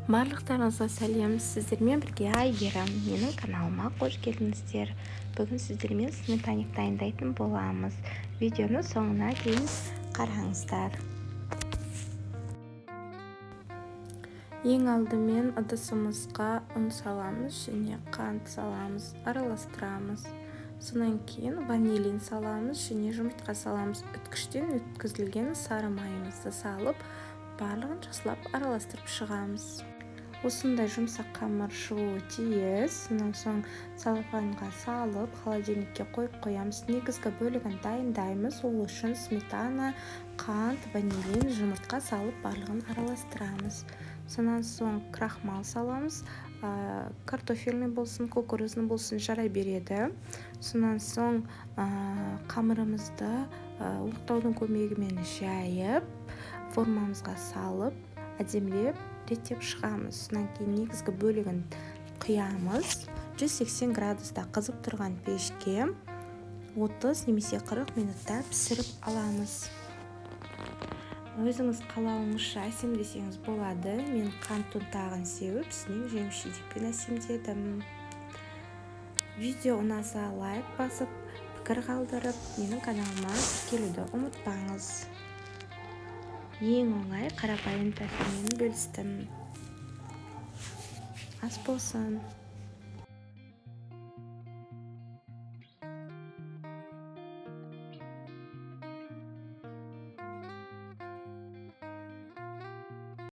Барлықтарыңызға сәлем! Сіздермен бірге Әйгерім. Менің каналыма қош келдіңіздер! Бүгін сіздермен сметанник дайындайтын боламыз. Видеоны соңына дейін қараңыздар. Ең алдымен ыдысымызға ұн саламыз және қант саламыз, араластырамыз. Содан кейін ванилин саламыз және жұмыртқа саламыз. Үткіштен өткізілген сары майымызды салып, барлығын жақсылап араластырып шығамыз. Осындай жұмсақ қамыр шығуы тиіс. Сонан соң целлофанға салып, холодильникке қойып қоямыз. Негізгі бөлігін дайындаймыз. Ол үшін сметана, қант, ванилин, жұмыртқа салып, барлығын араластырамыз. Сонан соң крахмал саламыз, картофельный болсын, кукурузный болсын, жарай береді. Сонан соң қамырымызды оқтаудың көмегімен жайып, формамызға салып, әдемілеп реттеп шығамыз. Содан кейін негізгі бөлігін құямыз. 180 градуста қызып тұрған пешке 30 немесе 40 минутта пісіріп аламыз. Өзіңіз қалауыңызша әсемдесеңіз болады. Мен қант ұнтағын сеуіп, үстінен жеміс жидекпен әсемдедім. Видео ұнаса, лайк басып, пікір қалдырып, менің каналыма тіркелуді ұмытпаңыз. Ең оңай, қарапайым тәсілмен бөлістім. Ас болсын!